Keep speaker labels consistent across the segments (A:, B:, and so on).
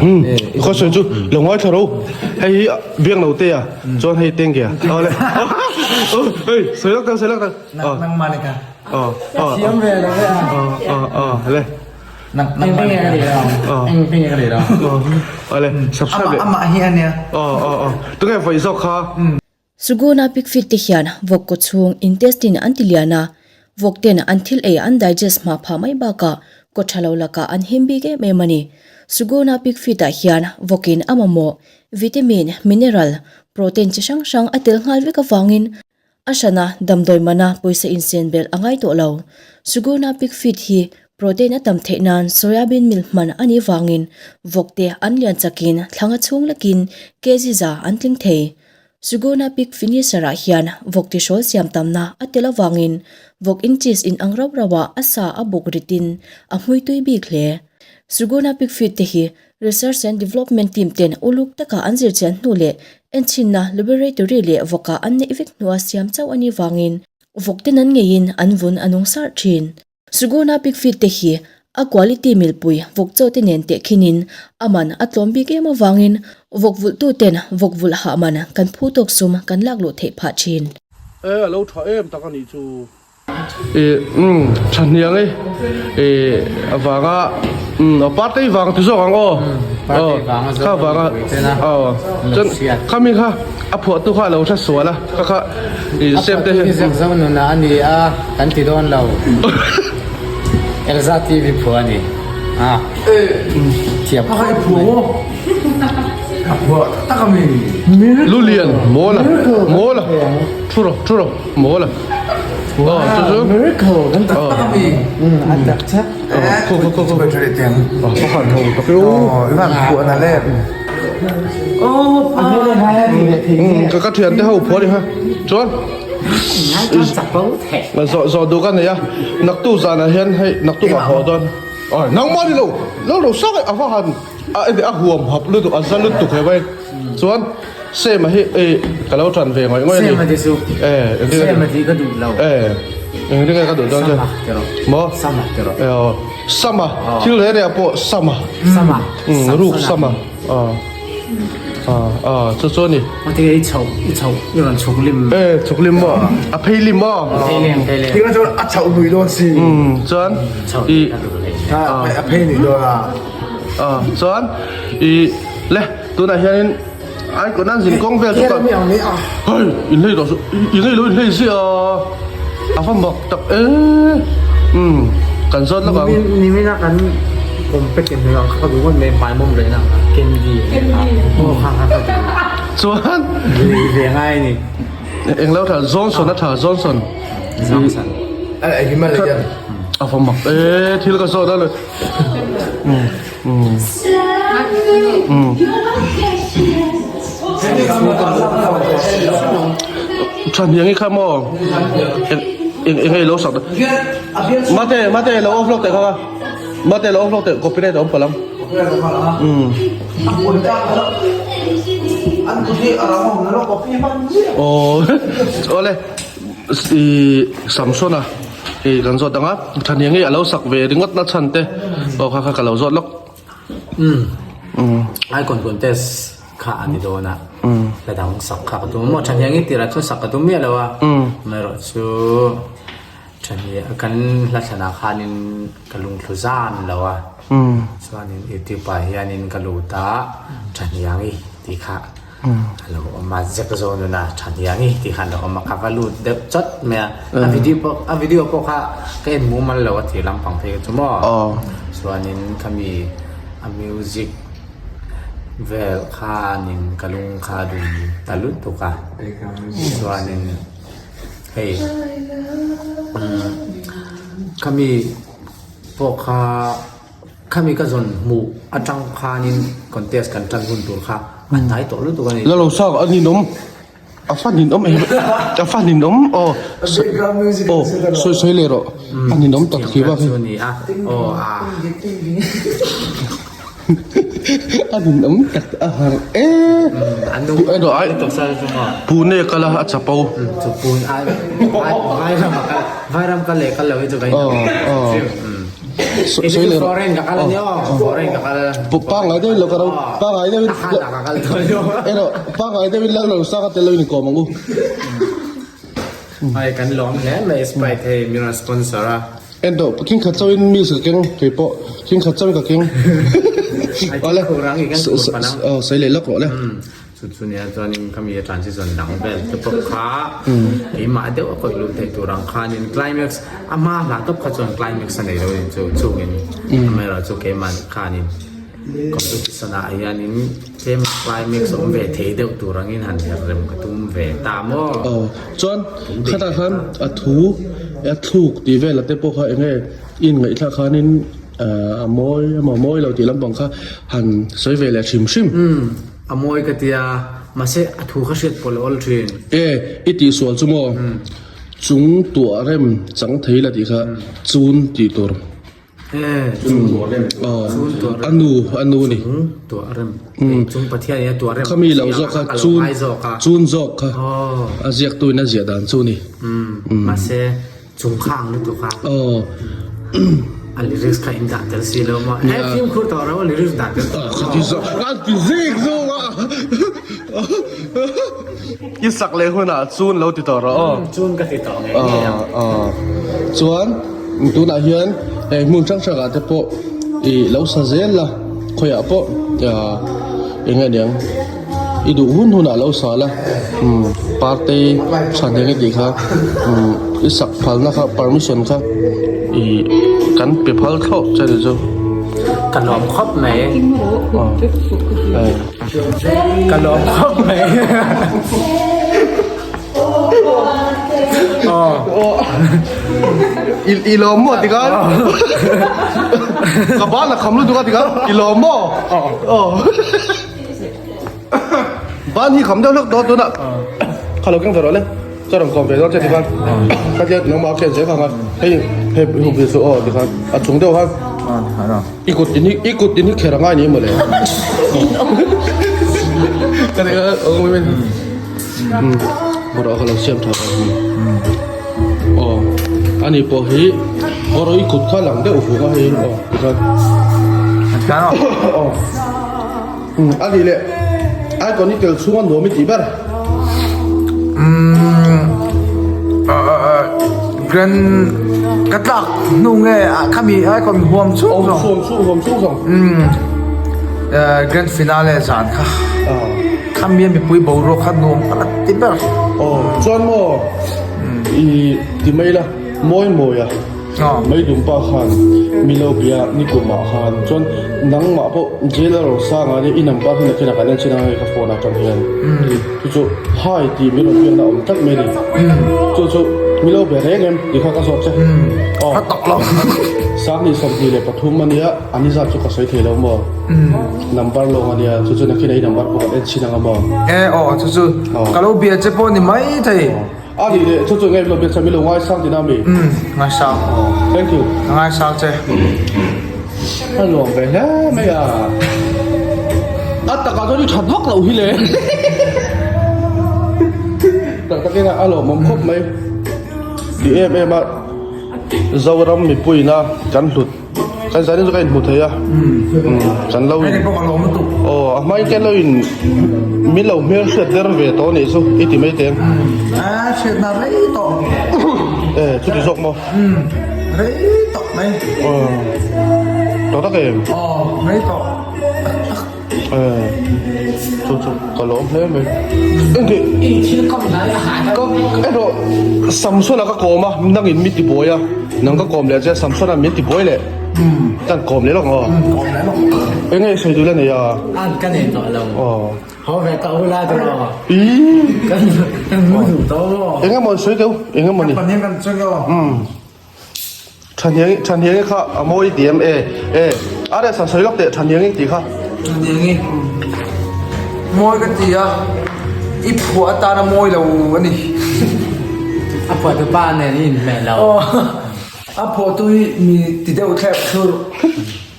A: Ka sawi chu lo ngaithla ro hei hi biak lo te a chuan hei teng ke a awle hei sawi lak sawi lak
B: nangmah ni kha
C: thiam ve lo ve
A: a le
C: eng teng ka ri lo eng teng ka ri lo
A: awle subscribe
B: amah hi ania
A: tunge vawi zawk kha
D: Suguna pig feed te hian vawk kaw chhung intestine an ti lian a, vawk ten an thil ei an digest hma phah mai bakah kaw tha lo lakah an him bik em em a ni. Suguna pig feed ah hian vawkin a mamawh vitamin, mineral, protein chi hrang hrang a tel nghal vek avangin a hrana damdawi mana pawisa insen belh a ngai tawh lo. Suguna pig feed hi protein a tam theih nan soybean meal hman a nih vangin vawk te an lian chakin thlanga chhung lekin kg za an tling thei. Suguna Pig Finisher-ah hian vawk tihrawl siam tamna a tel avangin vawk in cheese in ang rauh rauhah a sa a buk ritin a hmui tui bik hle. Suguna Pig Feed te hi Research and Development team ten uluk taka an zirchian hnu leh enchhinna laboratory leh vawkah an neih vek hnua siam chauh a nih vangin vawk ten an ngeiin an vun a nung sarh thin. Suguna Pig Feed te hi a quality milpui vawk chaw te nen teh khinin a man a tlawm bik em avangin vawk vulh tu ten vawk vulh hah man kan phu tawk sum kan lak luh theih phah thin.
A: E a lo tha em tak a nih chu. E umm tha hniang e e avanga umm a partei vang ti zawk ang aw
C: Partei vang a
A: kha vanga aw chuan khami kha a phuahtu kha a lo hre sual a kha kha
C: I A phuahtu hi Zak Zo nuna a ni a, kan ti dawn lo. Elza TV phuah a ni. A thiam
B: khawp mai. A phuah tak a mi.
A: Lulian mawl a, mawl a, thu rawh, thu rawh, mawl a. Aw, chu chu.
C: Miracle kan ti
B: tak a mi.
C: A tak chak.
A: Khaw khaw khaw khaw. A han ho tak e aw.
B: I van phuah na le.
A: Ka thian te ho phuah a ni ha chuan zawh zawh duh ka nei a naktuk zanah hian hei naktuk ah haw dawn awi nangmah ni lo lo lo sak a va han a a huam hap lutuk a za lutuk he mai chuan sema hi ei ka lo tan ve ngawih ngawih a ni
C: sema ti ka duh lo
A: engtin nge ka duh dawn che maw sama thil reh reh ah pawh sama
C: sama
A: ruk sama. Aw aw aw chu chu a ni.
C: Aw tinge i chhoh i chhoh i rawn chhuk lim.
A: E chhuk lim maw a phei lim maw.
C: A phei lim phei lim.
B: Tinge chuan a chhoh nui dawn si.
A: Um chuan i
B: a phei nui dawn a.
A: Aw chuan i le tunah hianin ai kawt nan zin kawng vel chu ka hei in hlei tawh suh i ngei lo in hlei ziah a a va mak tak e um kan zawt lawk ang.
C: Nimina kan. Competition hi ang kha ka duh ngawt mai hmai mawm reng ang candy aw kha kha ka duh
A: chuan
C: lei ve ngai a ni
A: eng lo tha Johnson a tha Johnson
C: Johnson
B: a eng hi hian
A: a va mak e thil ka zawt a le tha hniang hi kha maw eng eng eng lo sak mate mate lo off lawk teh kha Mate lo awm hlawk teh copyright a awm palh ang. Aw awle i Samson a i kan zawt ang a Thaniang hi a lo sak ve ringawt na chhan te aw kha kha ka lo zawt lawk.
C: Umm icon contest kha a ni dawn a hla dang sak kha ka tum a maw Thaniang hi tirah chuan sak ka tum miah lo a amaherawh chu. Thani kan hla thlanah khanin ka lungthlu zan lo a, chuanin YouTube ah hianin ka lut a, Thahniangi tih kha a lo awm a, Jack Zonuna Thahniangi tih kha a lo awm a, ka va lut deuh chawt mai a, a video pawh a video pawh kha ka en mumal lo a tih lampang phei kha chu maw, chuanin khami a music vel khanin ka lung kha a dum ta lutuk a, chuanin. Hei khami pawh kha khami ka zawn hmuh atang khanin contest kan tan hun tur kha a hnai tawh lutuk a ni.
A: Lalo sak a ninawm a fa ninawm em a fa ninawm aw aw sawi sawi leh rawh a ninawm tak khi bak hi.
C: Chu ni a aw a.
A: A ninawm tak a har e. Pune kal a a chapo.
C: Chu pun ai vairam a kal vairam kal leh kal lo hi chu ka in.
A: Sawi leh rawh.
C: Foreign ka kal a nia aw. Foreign ka kal.
A: Pangngai deuhin lo ka ro. Pangngai deuhin.
C: Tahan ah ka kal dawn nia.
A: Erawh pangngai deuhin Lalrosanga tel lo in inkawm ang u.
C: Hei kan lawm hle mai Sprite hei min rawn sponsor a.
A: En tawh khing khat chauhin miss ka keng kei pawh khing khat chauhin ka keng. Awle sawi leh lawk rawh le.
C: Chu chu nia chuanin khami a transition dang vel te pawh kha keimah deuh a kawih luh theih tur ang khanin climax a hma hla tawp kha chuan climax a nei lo in chu chungin amaherawhchu chu keimah khanin competition ah hianin tlem climax awm ve thei deuh tur angin han her rem ka tum ve ta maw?
A: Aw chuan khatah khan a thu a thluk tih vel te pawh kha eng nge i inngaihthlak khanin a mawi emaw mawi lo tih lampang kha han sawi ve leh hrim hrim.
C: A mawi ka tia, mahse a thu kha hriat pawh la awl thin.
A: E, i tihsual chu maw? Chung tuah rem chang thei la tih kha chun tih tur.
C: E, chung tuah rem. Chun tuah rem.
A: A nu, a nu ni.
C: Chung tuah rem. Chung Pathian in a tuah rem.
A: Khami lo zawk kha chun, chun zawk kha. A ziaktu in a ziah dan chu ni.
C: Mahse. Chung kha ang lutuk a.
A: Aw.
C: A lyrics kha in dah tel si lo maw? He fimkhur tawh ro a lyrics dah tel tawh lo.
A: Ti zawk a ti zik zawk a. I sak leh hunah chun lo ti tawh rawh aw.
C: Chun ka ti tawh ngei ngei ang.
A: Chuan tunah hian hei hmun hrang hrangah te pawh i lo sa zel la khawiah pawh eng nge niang. I duh hun hunah lo sa la, umm partei tha hneng i tih kha umm i sak phalna kha permission kha ih kan pe phal thlawh che ni chu.
C: Ka lawm khawp mai. Ka lawm khawp mai.
A: I lawm maw tikhan ka ban a kham lutuk a tikhan i lawm maw? Ban hi kham deuh hlek dawn tunah kha lo keng ve rawh le ka rawn kawm ve dawn che tikhan ka tia nangmah a ken zel khang a hei hei hup ve suh aw tikhan a chung deuh khan i kut in hi i kut in hi kher a ngai ni maw le ka ti a ka lo siam tha aw ani pawh hi erawh i kut kha lang deuh vung a hei aw tikhan aw a nih leh icon i tel chhunga nuam i tih ber
B: umm grand ka tlak hnu nge ah khami icon huam chhung zawng
A: huam chhung huam chhung zawng
B: umm grand finale zan kha Khami a mipui boruak kha nuam ka la ti ber.
A: Aw chuan maw i ti mai la mawi mawi a mai dum pa khan milo bia nikum ah khan chuan nangmah pawh jail a rawn sang a nia i number hi nakin ah kan en chin ang hei ka phone atang hian chu chu hi tih min rawn biakna a awm tlat mai a ni chu chu milo bia reng em tih kha ka zawt che aw sanghnih 23 a nia a ni zat chu ka sawi thei lo maw. Number lawng a nia, chu chu nakin ei number pawh kan en chhin ang a maw?
B: E aw, chu chu ka lo bia che pawh ni mai thei.
A: A nih leh, chu chu nge lo bia che mi lo ngaisang tina mi?
B: Umm, ngaisang.
A: Thank you.
B: Ka ngaisang che.
A: A nuam ve hle mai a. A takah chuan i that vak loh hi le. Tak takin a lawmawm khawp mai. Ti em em a, Zoram mipuiin a kan hlut. Kan zanin chu ka inhmu thei a kan lo in aw a hmain te lo in min lo hmel hriat der ve tawh anih chu i ti mai teng
B: a hriatna rei tawh
A: e chuti zawk maw
B: rei tawh mai
A: aw tawh tak em
B: aw rei tawh
A: Chu chu ka lawm hle mai. Engti? Ka erawh Samsona ka kawm a, nangin min ti buai a, nang ka kawm leh che Samsona min ti buai leh. Kan kawm leh lawk ang aw. Eng nge sawi duh la nei a?
C: An ka nei tawh lo.
A: Aw.
C: Haw ve tawh ula tawh aw.
A: Ih.
C: Kan kan mu duh tawh aw.
A: Eng emaw sawi teuh, eng emaw ni.
B: Kan pahnih kan chuang aw.
A: Thahniangi Thahniangi kha a mawi ti em e e a reh san sawi lawk teh Thahniangi tih kha.
B: Thahniangi mawi ka ti a i phuah atan a mawi lo a ni.
C: A phuahtu pa nen i inhmeh lo.
B: Aw a phuahtu hi mi ti deuh thlep thlur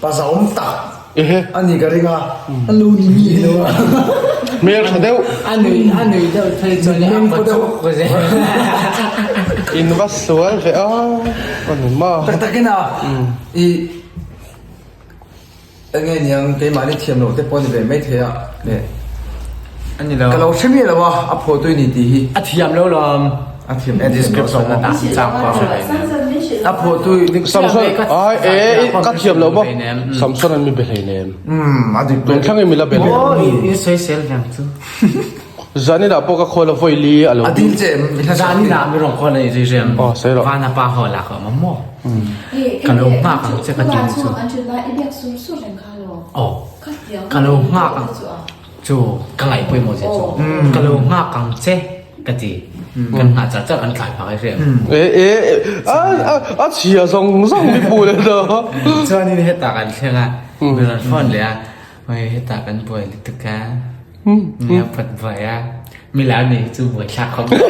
B: pa zahawm tak
A: Ehe
B: a ni ka ring a a lo ni mi lo a.
A: Hmel tha deuh.
C: A nui a nui deuh phei chuan a kawt chuk zel.
A: In va sual ve a, a ni ma.
B: Tak takin a, i enge niang keimahni thiam loh te pawh a ni ve maithei a le.
C: A ni lo.
B: Ka lo hre miah lo a, a phuah tui ni tih hi.
C: A thiam lo lawm.
B: A thiam em
C: Description a dah chang pawh a hre hleinem.
B: A phuah tui.
A: Samson, ai e, ka thiam lo maw? Samson an mi be hleinem.
B: Umm, a dik
A: Tun thleng in mi la be hleinem.
C: Aw, i sawisel veng chu.
A: Zanin ah pawh ka khawl a vawi li a lo.
B: A dil che em? I hla
C: Zanin ah mi rawn khawl a ni zui rem.
A: Aw, sawi rawh.
C: Vana pa haw lak a awm a maw? Ka lo nghak ang che ka ti chu. Aw, ka lo nghak ang. Chu ka ngaih pawimawh zia chu ka lo nghak ang che ka ti kan nghah char char kan tlai phah i hria em?
A: E e a a a chhia zawng zawng mi pu leh ta.
C: Chuanin hetah kan thleng a mi rawn phone leh a hei hetah kan buai lutuk a nia phat buai a mi lar nei hi chu buai thlak khawp mai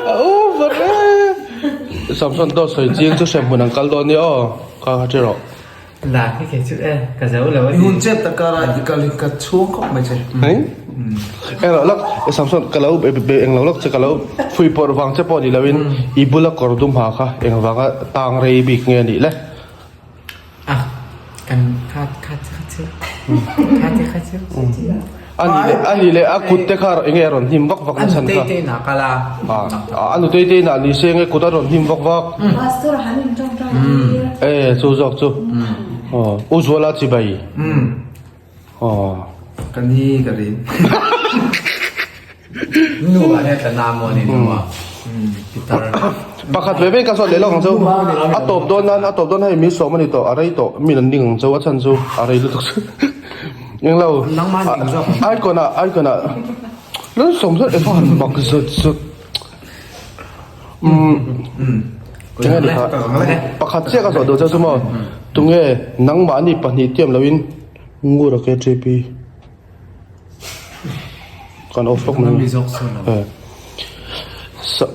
A: A over e. Samson dawt sawi ching chu hremhmun an kal dawn nia aw kha kha ṭhi rawh.
C: La hi kei chu e, ka zo lo a
B: I
C: ni.
B: hun chet tak kara i kal hi ka chhuang khawp mai che.
A: Hei? Englo lak, Samson ka lo be englo lak che ka lo fui pawrh vang che pawh ni loin i bula kawr dum ha kha eng vanga tang rei bik nge nih le?
C: Ah, kan kha kha kha chu kha te kha chu.
A: A nih leh a nih leh a kut te kha enge a rawn hnim vak vak na chhan kha.
C: A nutei te inah kal a.
A: A nutei te inah ni se enge kut a rawn hnim vak vak.
E: Pastor han in tawngtai tir.
A: E chu zawk chu. Aw U Zuala chibai. Aw.
B: Ka ni ka rin.
C: Nu ah hian tla na maw ni nu ah. Pitar.
A: Pakhat ve ve ka zawt leh lawk ang chu. A tawp dawn nan a tawp dawn hei min sawm a ni tawh a rei tawh min an ning ang chu a chhan chu a rei lutuk chu. Englo icon ah icon ah lal sawm zat efa han mak zut zut. Umm enge ni kha pakhat chiah ka zawh duh che chu maw tunge nangmahni pahnih tiam loin ngur a KTP. Kan off lawk mai e.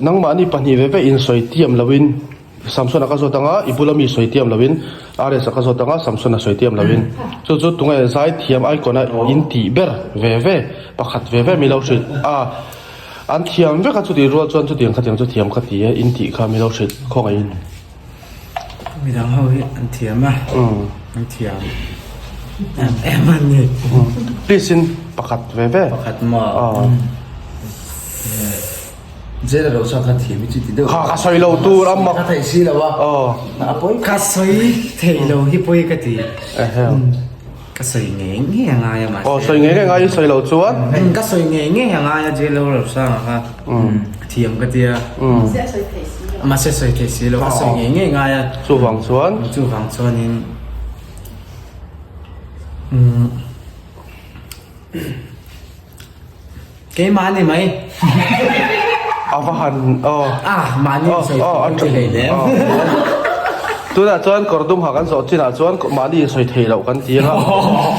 A: Nangmahni pahnih ve ve insawi tiam loin Samson-a ka zawt anga i bula mi sawi tiam loin RS-a ka zawt anga Samson-a sawi tiam loin chu chu tunge zai thiam icon-a in tih ber ve ve pakhat ve ve mi lo hrilh a an thiam vek a chutih rual chuan chutiang khatiang chu thiam kha ti e in tih kha mi lo hrilh khawngaihin.
C: Midang ho hi an thiam a, an thiam em em a ni.
A: Please in pakhat ve ve.
C: Pakhat maw?
B: Jail a lo chhuak kha thiam i chu ti deuh.
A: Kha ka sawi lo tur a mak.
B: Ka theih si lo a. A pawi.
C: Ka sawi thei lo hi pawi ka ti. Ka sawi ngei ngei a ngai a mahse.
A: Aw sawi ngei ngei a ngai i sawi lo chuan.
C: Ka sawi ngei ngei a ngai a jail lo lo sang kha thiam ka tia.
E: Mahse a sawi thei si lo.
C: Mahse sawi thei si lo ka sawi ngei ngei a ngai a.
A: Chuvang chuan.
C: Chuvang chuanin Keimah ni mai.
A: A va han aw.
C: Ah mahni in sawi thei lo ti hlei nem.
A: Tunah chuan kawr dum ha kan zawh chinah chuan mahni in sawi thei loh kan ti anga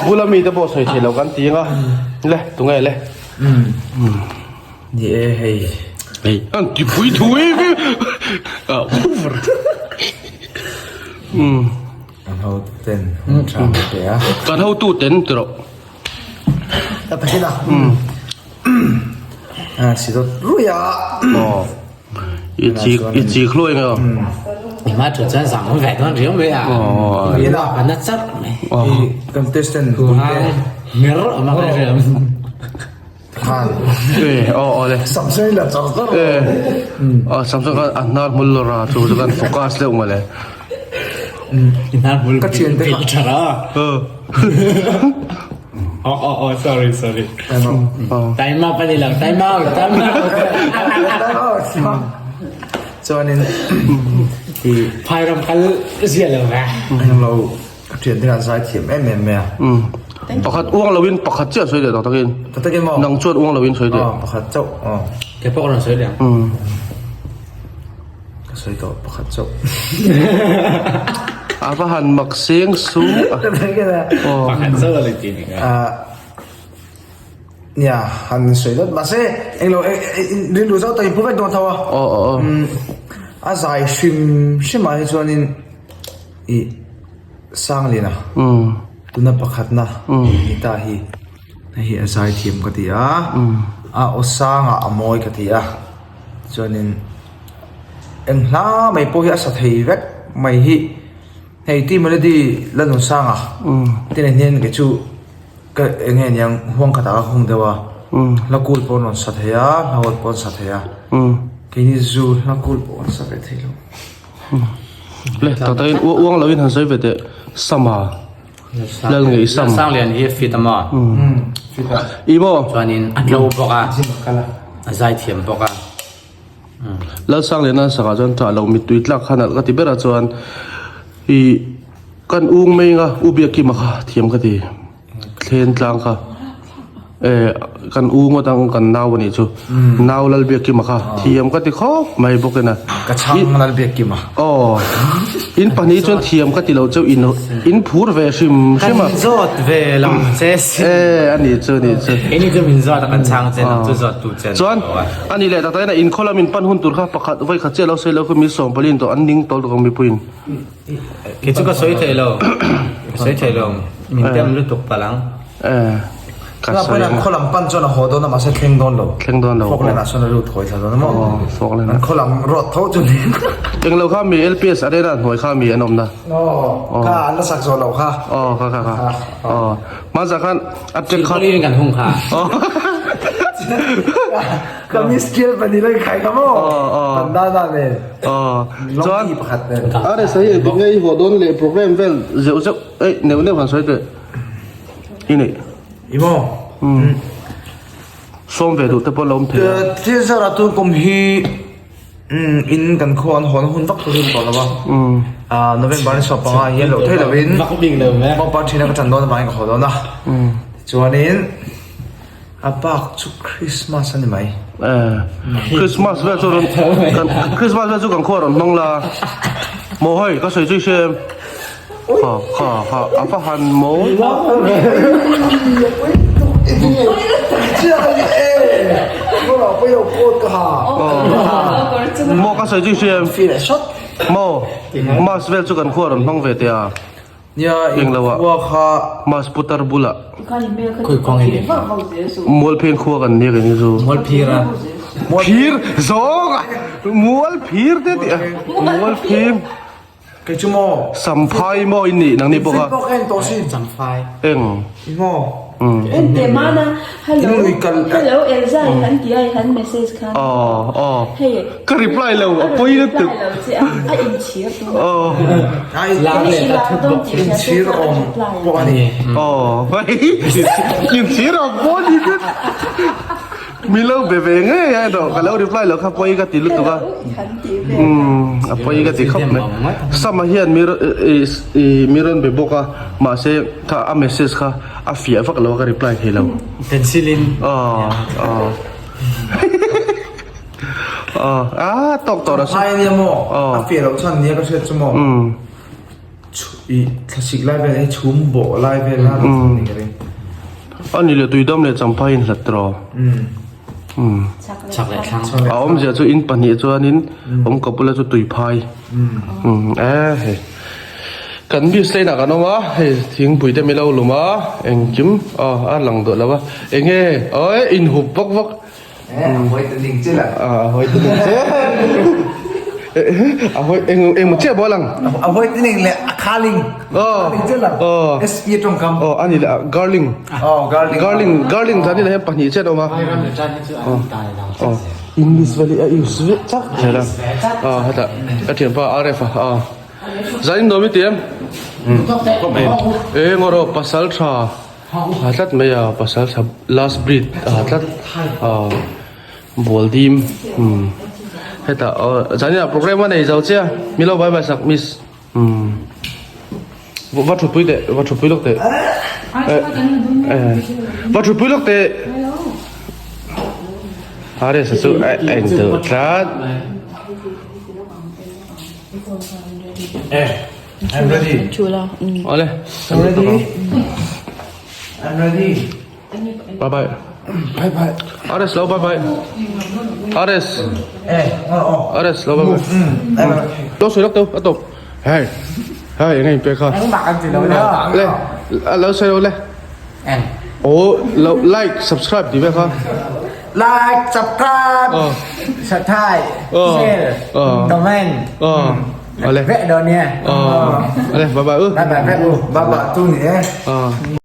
A: bula mite pawh sawi thei loh kan ti anga le tunge le.
B: Ni e hei.
A: Hei an ti pui thui over.
B: Kan hotu ten hun tha pe a.
A: Kan hotu ten ti rawh.
B: Ka takin a. A si dawt rui a.
A: Aw. I chi i chi khluai nge.
C: I ma chu chuan zang ve dawn riau mai a.
A: Aw.
C: I la ka na char mai.
B: I contestant puite.
C: Mer ama ka riam.
B: Khan.
A: E aw aw le.
B: Samsung la char char.
A: E. Aw Samsung khan a hnar hmul lawr a chu chu kan focus deuh mawle.
C: I hnar hmul
B: Ka thian te kha.
C: Thar a.
A: Aw.
C: Aw aw aw sorry sorry. Time up ani lo time out time out.
B: Time out. Chuanin i
C: Phairam kal zia lo ve.
B: Englo Ka thian te khan zai thiam em em mai a.
A: Umm. Pakhat uang loin pakhat chiah sawi leh tak takin.
B: Tak takin maw?
A: Nang chuan uang loin sawi leh.
B: Aw pakhat chauh aw.
C: Kei pawh ka rawn sawi leh ang.
A: Umm.
B: Ka sawi tawh pakhat chauh.
A: A va han mak seng su. Aw.
C: Pakhat chauh a ni tih ni ka.
B: Ah nia han sawi dawt mahse englo rilru zau tak in pu vek dawn tho a.
A: Aw aw aw.
B: Umm a zai hrim hrim ah hi chuanin ih Sanglina tuna pakhatna ni ta hi. Hei hi a zaithiam ka ti a, a aw sangah a mawi ka ti a, chuanin eng hla mai pawh hi a sa thei vek mai hi hei T Melody Lalnunsanga te nen hian kei chu ka eng nge niang huang khatah ka hung deuh a, hla kul pawh an rawn sa thei a, hla hawt pawh an sa thei a, keini zu hla kul pawh an sa ve thei lo.
A: Le tak takin uang loin han sawi ve teh Sama. Lal ngei sam.
C: Sanglian hi a fit a maw?
B: Fit a.
A: I maw?
C: Chuanin a tlo bawk a, a zaithiam bawk a.
A: Lal Sanglian a sakah chuan ṭah loh mittui tlak kha nalh ka ti ber a chuan i kan ung mai anga U Biakkima kha thiam ka ti. Thlen tlang kha. Eh kan u ngawt ang kan nau anih chu nau Lalbiakkima kha thiam ka ti khawp mai bawk in a.
B: Ka chhang Lalbiakkima.
A: Aw in pahnih chuan thiam ka ti lo cheu in in phur ve hrim hrim a.
C: Kan zawt ve lo che sin.
A: Eh ani chu ani chu.
C: Keini chu min zawt a kan chhang che nang chu zawt tu che
A: ani lo a. Chuan ani leh tak takin a inkhaw lam in pan hun tur kha pakhat vawi khat chiah lo sawi lo kha mi sawmpali in tawh an ning tawl tuk ang mipuiin.
C: Kei chu ka sawi thei lo. Ka sawi thei lo. Min tem lutuk palh ang.
A: Eh, ka sawi ang.
B: Khaw lam pan chuan a haw dawn a mahse thleng dawn lo.
A: Thleng dawn lo.
B: Falkland ah sawn a lut hawi thla dawn a maw?
A: Aw, Falkland ah.
B: An khaw lam rawt tho chu ni.
A: Eng lo kha mi LPS Arena hnuai kha mi an awmna.
B: Aw, kha an la sak zawh loh kha.
A: Aw, kha kha kha. Aw, hmanzah khan a tek kha.
C: Silpauline kan hung kha.
A: Aw.
B: Ka miss skill pahnih la inkhai kha maw?
A: Aw, aw.
B: Bandana nen.
A: Aw, chuan
B: Lawngti pakhat nen.
A: A resa hi engtik nge i haw dawn leh program vel zeuh zeuh ei neuh neuh han sawi teh i neih.
B: I maw?
A: Umm. Sawm ve duh te pawh la awm thei a.
B: Thil zara tun kum hi in kan khua an hawn hun vak tur hi a ni tawh lo a. Ah November ni 15 hian loh theih lovin Maupa ṭhina ka ṭan dawn avangin ka haw dawn a. Tichuanin. A bak chu Christmas a ni mai.
A: Eh, Christmas vel chu rawn kan Christmas vel chu kan khua rawn hmang la. Maw hei ka sawi chu i hre em? Kha kha kha a va han mawi. Maw ka sawi chu i hre em? Maw Mas vel chu kan khua rawn hmang ve teh a.
B: Nia in khua kha.
A: Mas putar bulah.
C: Khawi kawng i nih?
A: Mualpheng khua kan nia kei ni chu.
C: Mualphir a.
A: Phir zawng a. Mualphir te tih a. Mualphir.
B: Kei chu maw.
A: Samphai maw in nih nang ni bawk a.
B: Film pawh ka en tawh sin.
C: Samphai.
A: Eng.
B: I maw.
E: En te mana hello hello Elza i han ti a i han message khan.
A: Aw aw. Ka reply lo a pawi lutuk.
E: Reply lo che a a inchhir tun.
A: Aw.
B: Inchhir awm pawh a ni.
A: Aw. Inchhir awm pawh a ni tlat. Min lo be ve ngei a erawh ka lo reply lo kha pawi ka ti lutuk a. Umm a pawi ka ti khawp mai. Sama hian mi mi rawn be bawk a mahse kha a message kha a fiah vak lo a ka reply thei lo.
C: Pencil in.
A: Aw aw. Aw a tawk tawh rawh se.
B: Ai nia maw a fiah loh chuan nia ka hriat chu maw. I thlasik lai vel hi chhum bawh lai vel a rawn thlen ni ka ring.
A: A ni leh tuidam leh champhai in hlat tawh. Umm.
C: Chak leh thlang.
A: A awmzia chu in pahnih chuanin awm ka bula chu tuiphai. Umm e hei. Kan bus lane ah kan awm a hei thingpui te min lo lum a engkim aw a lang duah lo a enge aw e inhup vak vak.
B: E a hawi ta ning che la.
A: A hawi ta ning che. A hawi eng engmaw chiah pawh a lang.
B: A hawi ta ning leh a khaling.
A: Aw.
B: Khaling che lang.
A: Aw.
B: SP tawngkam.
A: Aw a ni leh a garling.
B: Aw garling.
A: Garling garling zan ila hian pahnih chiah an awm a. Aw English vel hi a use vek chak zel a. Aw hetah ka thianpa RF a aw. Zanin nuam i ti em? Eng erawh pasal tha ha tlat mai a pasal tha last breed a ha tlat aw bual dim umm hetah aw zanin ah program a nei zo chiah mi lo bye bye sak miss. Umm va thutpui teh va thutpui lawk teh eh va thutpui lawk teh Ares chu a en deuh tlat
B: eh I'm ready
A: awle
B: I'm ready I'm ready
A: bye bye
B: bye bye
A: Ares lo bye bye Ares
B: eh oh
A: Ares lo bye bye lo sawi lawk teu a tawp hei hei eng a inpek kha
B: engmah kan ti lo nia
A: le a lo sawi lo le
C: eng.
A: Aw lo like subscribe tih vel kha.
F: Like subscribe subscribe share comment
A: Awle
F: vek dawn nia.
A: Awle bye bye u.
F: Bye bye vek u.
B: Bye bye tu ni e.